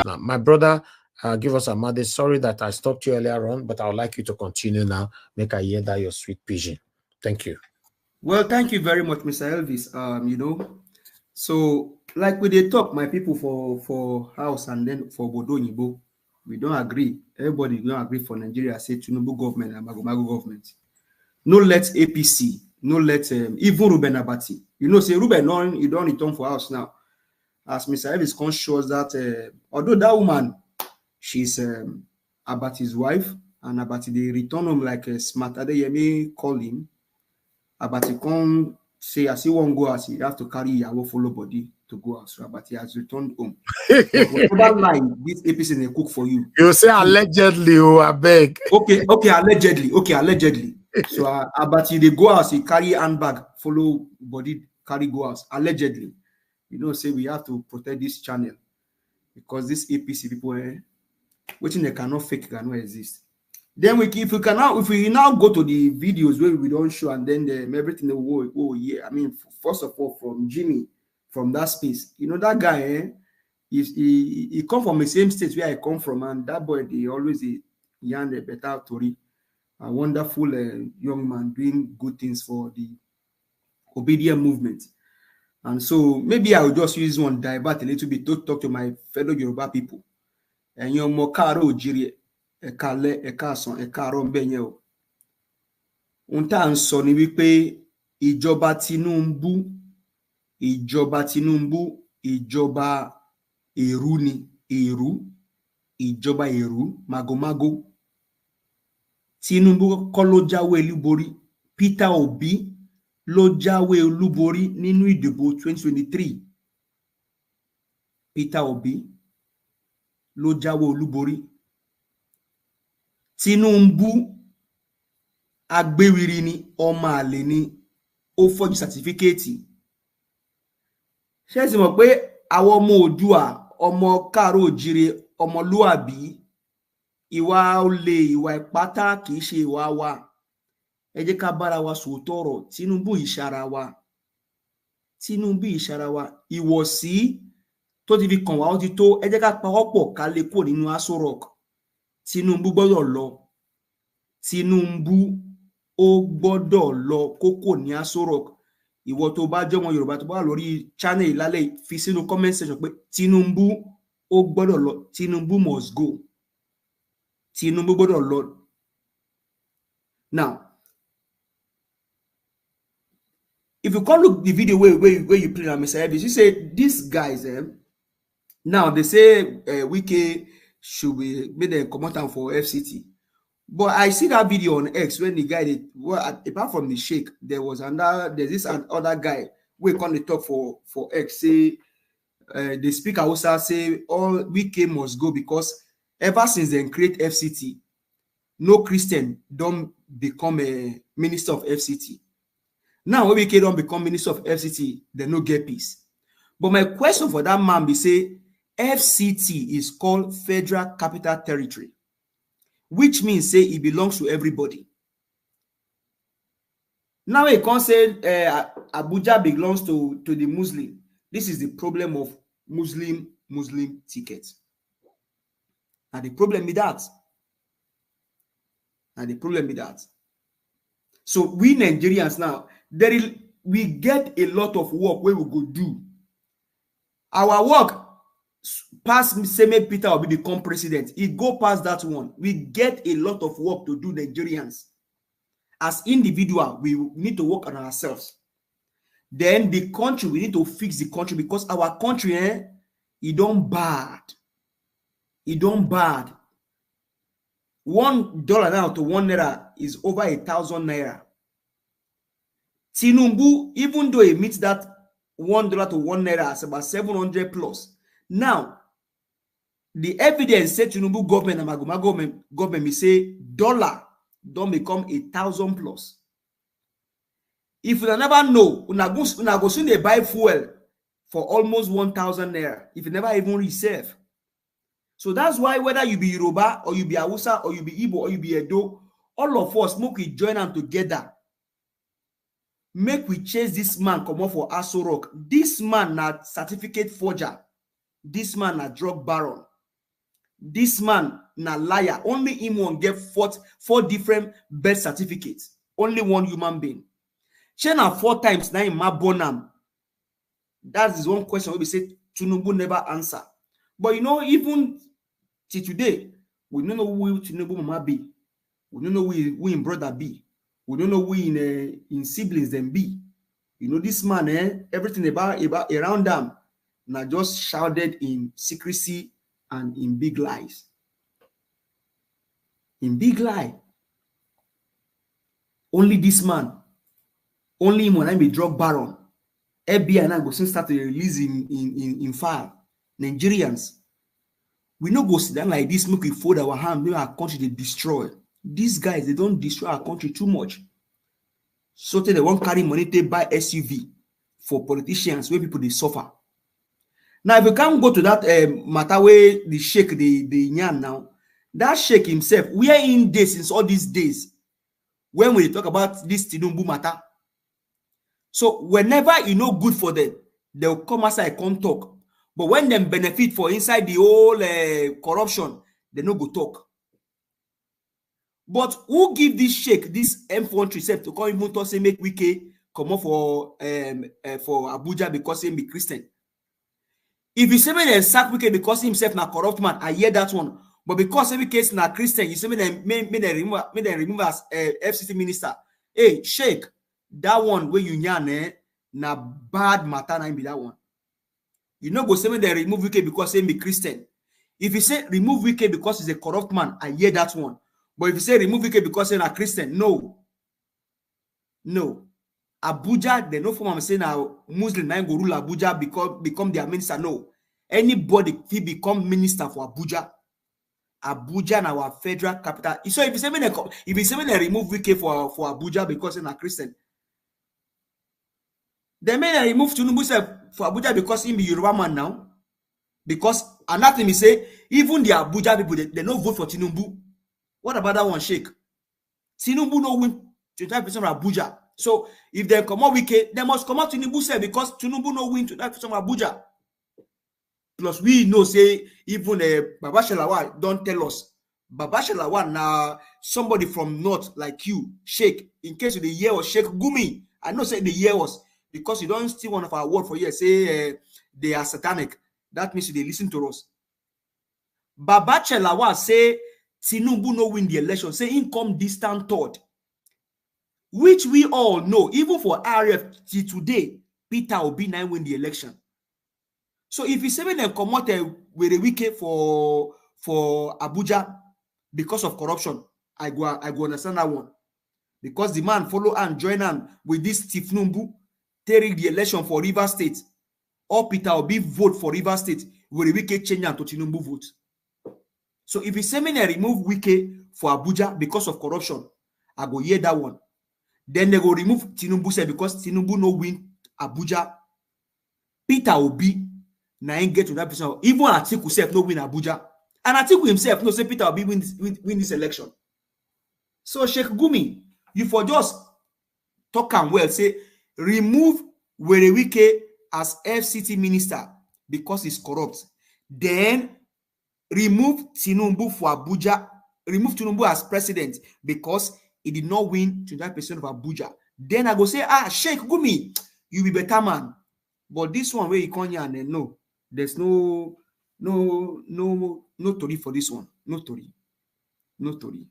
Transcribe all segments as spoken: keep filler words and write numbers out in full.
Now, my brother, uh, give us a mother. Sorry that I stopped you earlier on, but I would like you to continue now. Make I hear that your sweet pigeon. Thank you. Well, thank you very much, Mister Elvis. Um, you know, so like we dey talk, my people for for house and then for Bodo Yibo, we don't agree. Everybody don't agree for Nigeria. Say Tinubu government and Magomago government. No let A P C, no let um, even Ruben Abati. You know, say Ruben on you don't return for house now. As Mister Elvis conscious that uh, although that woman, she's um, Abati's wife, and Abati they return home like a smart Adeyemi call him. Abati come say as he won't go as he have to carry Yahoo follow body to go out. So Abati has returned home. Whatever lie this A P C they cook for you. You say allegedly, oh, I beg. Okay, okay, allegedly, okay, allegedly. So uh, Abati they go out, he carry handbag, follow body, carry go out, allegedly. You know, say we have to protect this channel because this A P C people, eh, waiting they cannot fake cannot exist. Then we, if we can now, if we now go to the videos where we don't show and then the, everything the whole, whole year. I mean, first of all, from Jimmy, from that space, you know that guy, eh, he he, he come from the same state where I come from, and that boy they always he yarn a better story. A wonderful uh, young man doing good things for the Obedient movement. And so maybe I will just use one divert a little bit to talk to my fellow Yoruba people. Ẹ̀yin ọmọ káàárọ̀ òjíire, ẹ káalẹ́, ẹ káàsán, ẹ káàárọ̀ ń bẹ̀ yẹn o. Ohun tá à ń sọ ni wípé ìjọba Tinubu, ìjọba Tinubu, ìjọba èrú ni, èrú, ìjọba èrú, magomago. Tinubu kọ́ ló jáwé olúborí, Peter Obi ló jáwé olúborí nínú ìdìbò twenty twenty-three. Peter Obi ló jáwé olúborí. Tinubu agbéwiri ni, ọmọ àlè ni, ó fọ́jú sàtífíkẹ́ẹ̀tì. Ṣé ẹ sì mọ̀ pé àwọn ọmọ Oòduà, ọmọ káàárọ̀ òjíire, ọmọlúàbí, ìwà olè, ìwà ìpátá kì í ṣe ìwà wa. Ẹ jẹ́ ká bára wa sòótọ́ ọ̀rọ̀. Tinubu yìí ṣara wa. Tinubu yìí ṣara wa. Ìwọ̀sí tó ti fi kàn wá ó ti tó. Ẹ jẹ́ ká pawọ́pọ̀ ká lè kúrò nínú Aso Rock. Tinubu gbọ́dọ̀ lọ. Tinubu ó gbọ́dọ̀ lọ kó kúrò ní Aso Rock. Ìwọ tó bá jẹ́ ọmọ Yorùbá tó bá wà lórí channel yìí lálẹ́ yìí, fi sínú comment section pé Tinubu ó gbọ́dọ̀ lọ. Tinubu must go. Tinubu gbọ́dọ̀ lọ. Now, if you come look the video where, where, where you play now, Mister Elvis, you say these guys, eh, now they say uh, Wike should be made a commander for F C T. But I see that video on X when the guy, they, well, apart from the sheikh, there was another, there's this other guy we come to talk for for X, say uh, the speaker also say all Wike must go because ever since they create F C T, no Christian don't become a minister of F C T. Now when Wike don't become minister of F C T, they no get peace. But my question for that man be say F C T is called Federal Capital Territory, which means say it belongs to everybody. Now he can't say uh, Abuja belongs to, to the Muslim. This is the problem of Muslim Muslim ticket. And the problem with that, and the problem with that. So we Nigerians now, there is, we get a lot of work where we go do. Our work pass say make Peter Obi become president. It go past that one. We get a lot of work to do, Nigerians. As individual, we need to work on ourselves. Then the country, we need to fix the country because our country, eh, it don't bad. It don't bad. One dollar now to one naira is over a thousand naira. Tinubu, even though he meets that one dollar to one naira, it's about seven hundred plus. Now, the evidence say Tinubu government and Magoma government, government may say dollar don't become a thousand plus. If you never know, una go, una go soon they buy fuel for almost one thousand naira. If you never even reserve. So that's why whether you be Yoruba or you be Hausa or you be Igbo or you be Edo, all of us make we join them together. Make we chase this man come off for Aso Rock. This man na certificate forger. This man na drug baron. This man na liar. Only him one get four, four different birth certificates. Only one human being. Shey na four times na him ma born am? That is one question wey be say Tinubu never answer. But you know, even till today, we no know who Tinubu mama be. We no know who, who him brother be. We no know who him, eh, him siblings dem be. You know, this man, eh, everything about, about around am na just shrouded in secrecy and in big lies. In big lie. Only this man, only him na be drug baron. F B I now go soon start to release in, in, in, in file. Nigerians, we no go sit down like this, make we fold our hand, make our country dey destroy. These guys, they don destroy our country too much. So tey they wan carry money take buy S U V for politicians wey people dey suffer. Now, if you come go to that, um, matter wey the sheikh dey, dey yarn now, that sheikh himself, where him dey since all these days when we dey talk about this Tinubu matter? So whenever e no good for them, they will come outside come talk. But when dem benefit for inside the whole, eh, corruption, they no go talk. But who give this sheikh, this M four three sef, to come even talk say make Wike comot for, um, eh, for Abuja because he be Christian? If you say make dem sack Wike because himself na corrupt man, I hear that one. But because say Wike na Christian, you say make dem, make, make dem remove, make dem remove as, eh, F C T minister. Hey, sheikh, that one wey you yarn, eh, na bad matter na him be that one. You no go say make dem remove Wike because he be Christian. If you say remove Wike because he's a corrupt man, I hear that one. But if you say remove Wike because he na Christian, no. No. Abuja, they no form am say na Muslim na him go rule Abuja, become, become their minister. No. Anybody fit become minister for Abuja. Abuja na our federal capital. So if you say make dem co-, if you say make dem remove Wike for, for Abuja because he na Christian, then make dem remove Tinubu sef for Abuja because he be Yoruba man now. Because another thing is say, even the Abuja people, they, they no vote for Tinubu. What about that one, sheikh? Tinubu no win twenty-five percent of Abuja. So if they comot Wike, they must comot Tinubu sef because Tinubu no win twenty-five percent of Abuja. Plus, we know say even, eh, Baba Shalawa don tell us. Baba Shalawa na somebody from north like you, sheikh. In case you dey hear us, Sheikh Gumi, I know say they hear us because you don steal one of our word for here, say, eh, they are satanic. That means you dey listen to us. Baba Shalawa say Tinubu no win the election, say he come distant third, which we all know, even for R F till today, Peter Obi na win the election. So if you say make dem comot, eh, Were Wike for, for Abuja because of corruption, I go, I go understand that one. Because the man follow and join am with this Tinubu, take rig the election for Rivers State. All Peter Obi vote for Rivers State, Were Wike change am to Tinubu vote. So if you say make dem remove Wike for Abuja because of corruption, I go hear that one. Then they go remove Tinubu sef because Tinubu no win Abuja. Peter Obi na him get twenty-five percent. Even Atiku sef no win Abuja. And Atiku himself know say Peter Obi win this, win, win this election. So Sheikh Gumi, you for just talk am well, say remove Were Wike as F C T minister because he's corrupt. Then remove Tinubu for Abuja, remove Tinubu as president because he did not win twenty-five percent of Abuja. Then I go say, ah, Sheikh Gumi, you be better man. But this one wey you come here and then, no, there's no, no, no, no tori for this one. No tori. No tori.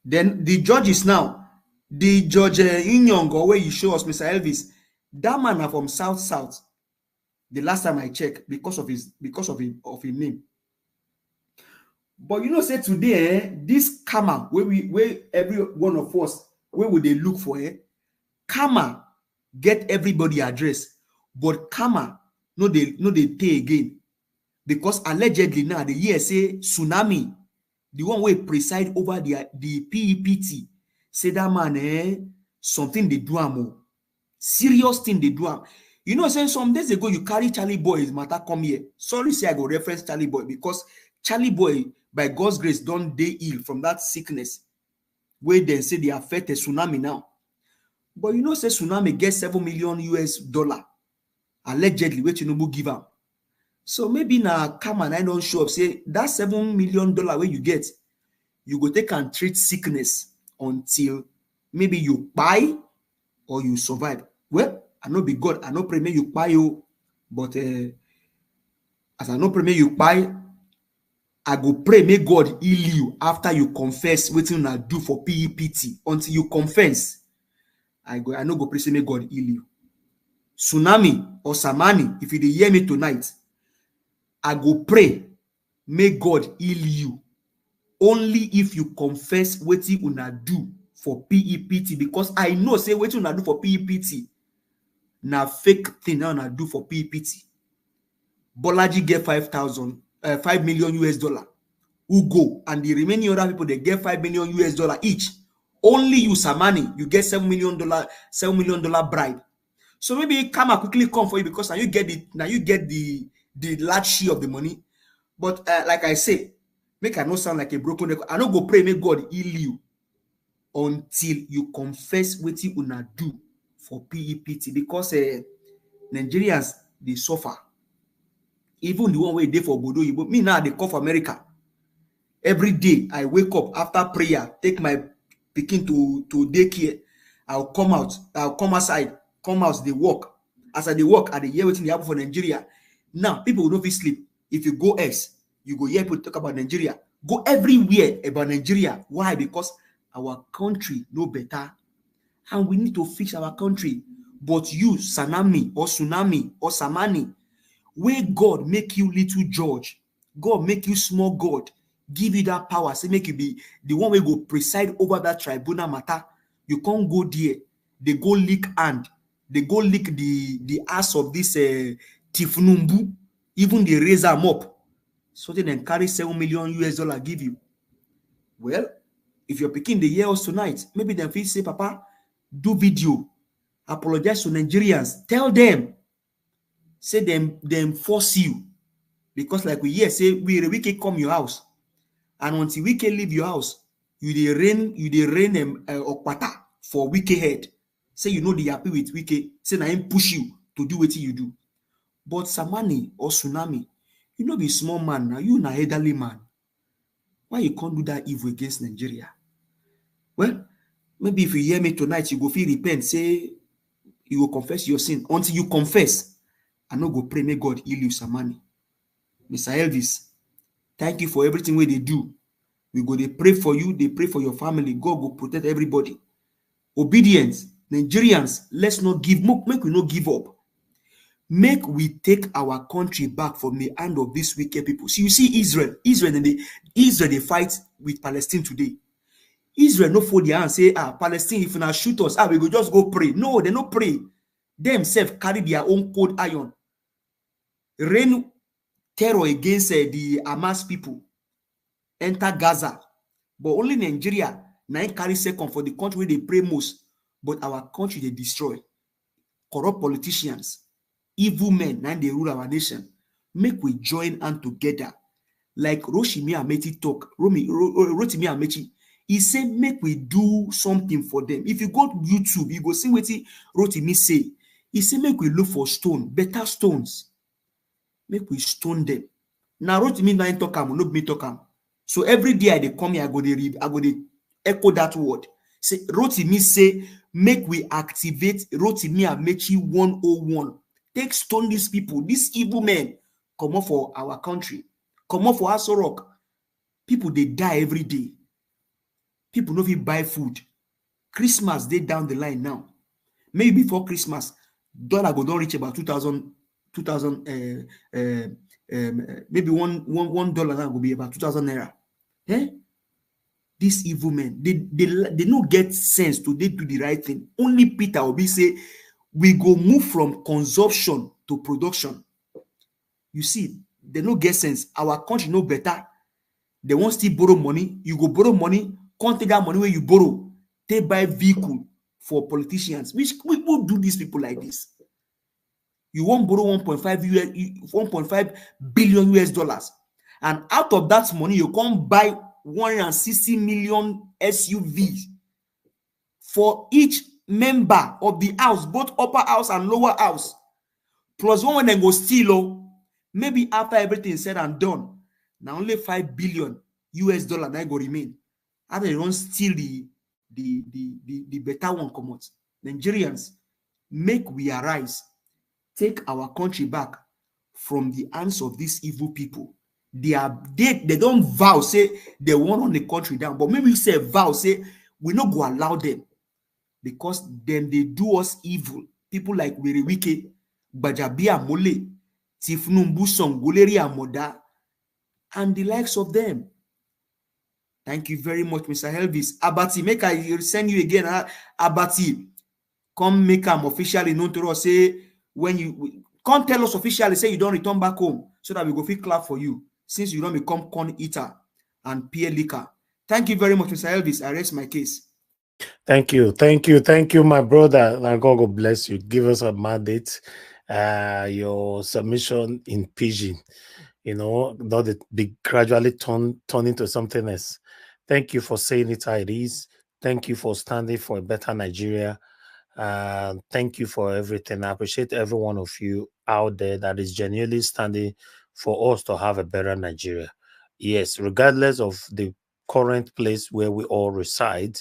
Then the judges now, the judge, eh, Inyongo wey you show us, Mister Elvis, that man na from South South. The last time I check, because of his, because of him, of him name. But you know say today, eh, this karma wey we, wey every one of us, wey we dey look for, eh, karma get everybody address, but karma no dey, no dey pay again. Because allegedly now, they hear say Tsunami, the one wey preside over the, the P E P T, say that man, eh, something dey do am o. Serious thing dey do am. You know say some days ago you carry Charlie Boy matter come here. Sorry say I go reference Charlie Boy because Charlie Boy, by God's grace, don dey ill from that sickness wey dem say dey affect a Tsunami now. But you know say Tsunami get seven million U S dollar, allegedly, wey Tinubu give am. So maybe na karma na don show up say that seven million dollar wey you get, you go take and treat sickness until maybe you kpai or you survive. Well, I no be God, I no pray make you kpai o, but uh, as I no pray make you kpai, I go pray make God heal you after you confess wetin una do for P E P T. Until you confess, I go I no go pray say make God heal you. Tsunami or Samani, if you dey hear me tonight, I go pray make God heal you only if you confess wetin una do for P E P T, because I know say wetin una do for P E P T na fake thing na una do for P E P T. Bolaji get five thousand, uh, five million U S dollar. Ugo and the remaining other people, they get five million U S dollar each. Only you, Samani, you get seven million dollar, seven million dollar bribe. So maybe karma quickly come for you because now you get the now you get the the large share of the money. But uh, like I say, make I no sound like a broken record. I no go pray make God heal you until you confess wetin una do for P E P T, because uh, Nigerians dey suffer. Even the one wey dey for obodo oyibo, me now I dey come for America. Every day I wake up after prayer, take my pikin to to daycare, I'll come out, I'll come outside, come out dey work. As I dey work, I dey hear wetin dey happen for Nigeria. Now people no fit sleep. If you go X, you go hear people talk about Nigeria. Go everywhere about Nigeria. Why? Because our country no better, and we need to fix our country. But you, Sanami or Tsunami or Samani, wey God make you little judge, God make you small God, give you that power, say make you be the one wey go preside over that tribunal matter. You can't go there. They go lick hand. They go lick the the ass of this uh, Tifnumbu. Even they raise am up. So then carry seven million U S dollar give you. Well, if your pikin dey hear us tonight, maybe dem fit say, Papa, do video, apologize to Nigerians, tell them, say them them force you, because like we hear say we Wike come your house, and until Wike leave your house, you dey rain you dey rain um, uh, okpata for Wike head. Say you no dey happy with Wike, say na him push you to do wetin you do. But Samani or Tsunami, you no be small man na, you na elderly man. Why you can't do that evil against Nigeria? Well, maybe if you hear me tonight, you go feel repent, say you go confess your sin. Until you confess, I no go pray, may God heal you, Samani. Mister Elvis, thank you for everything wey dey do. We go dey pray for you, dey pray for your family. God go protect everybody. Obedience, Nigerians, let's not give, mo- make we no give up. Make we take our country back from the hand of these wicked people. See, you see Israel, Israel and the Israel they fight with Palestine today. Israel no fold their hand say, ah, Palestine, if una shoot us, ah, we go just go pray. No, they no pray. Themselves carry their own cold iron, rain terror against uh, the Hamas people, enter Gaza. But only Nigeria na im carry second for the country wey dey pray most. But our country dey destroy. Corrupt politicians, evil men na im dey rule our nation. Make we join hand together. Like Roshimi Ameti talk, Romi, Ro- Ro- Rotimi Amechi, he say make we do something for them. If you go YouTube, you go see wetin Rotimi say. He say make we look for stone, better stones. Make we stone them. Now Rotimi na im talk am, no be me talk am. So every day I dey come here, I go dey read, I go dey echo that word. Say Rotimi say make we activate Rotimi Amechi one oh one. Take stone these people, these evil men. Comot for our country. Comot for Aso Rock. People dey die every day. People no fit buy food. Christmas dey down the line now. Maybe before Christmas, dollar go don reach about two thousand, two thousand, uh, uh, um, uh, maybe one, one, one dollar now go be about two thousand naira. Eh? These evil men, they, they, they no get sense to they do the right thing. Only Peter Obi say, we go move from consumption to production. You see, they no get sense. Our country no better. They won't still borrow money. You go borrow money, come take that money where you borrow, take buy vehicle for politicians. Which people do these people like this? You won't borrow one point five U S, one point five billion U S dollars. And out of that money, you can't buy one hundred sixty million S U Vs for each member of the house, both upper house and lower house. Plus one when they go steal, oh, Maybe after everything said and done, na only five billion U S dollar na go remain. After they don steal the the the the, the better one comot. Nigerians, make we arise, take our country back from the hands of these evil people. They are they, they don vow say they wan run the country down, but maybe we say vow say we no go allow them because then they do us evil. People like Were Wike, Gbajabiamole, Tifnumbu Songoleri Amoda, and the likes of them. Thank you very much, Mister Elvis. Abati, make I send you again. Uh, Abati, come make am officially known to us. Say when you come tell us officially, say you don return back home so that we go fit clap for you since you don become corn eater and peer licker. Thank you very much, Mister Elvis. I rest my case. Thank you, thank you, thank you, my brother. And God go bless you. Give us a mandate. Uh, your submission in Pidgin, you know, not the, be gradually turn turn into something else. Thank you for saying it how it is. Thank you for standing for a better Nigeria. Uh, thank you for everything. I appreciate every one of you out there that is genuinely standing for us to have a better Nigeria. Yes, regardless of the current place where we all reside,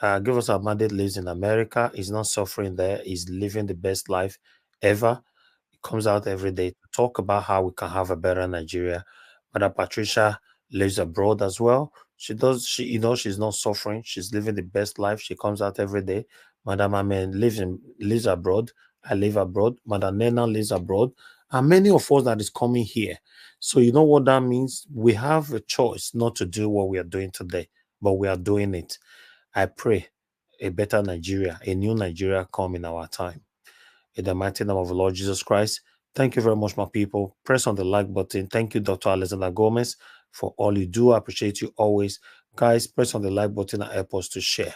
uh, Give Us Our Mandate lives in America. He's not suffering there. He's living the best life ever. He comes out every day to talk about how we can have a better Nigeria. Mother Patricia lives abroad as well. She does, she, you know, she's not suffering. She's living the best life. She comes out every day. Madam Amen lives in lives abroad. I live abroad. Madam Nena lives abroad. And many of us that is coming here. So you know what that means? We have a choice not to do what we are doing today, but we are doing it. I pray a better Nigeria, a new Nigeria come in our time. In the mighty name of the Lord Jesus Christ, thank you very much, my people. Press on the like button. Thank you, Doctor Alexander Gomez, for all you do. I appreciate you always. Guys, press on the like button and help us to share.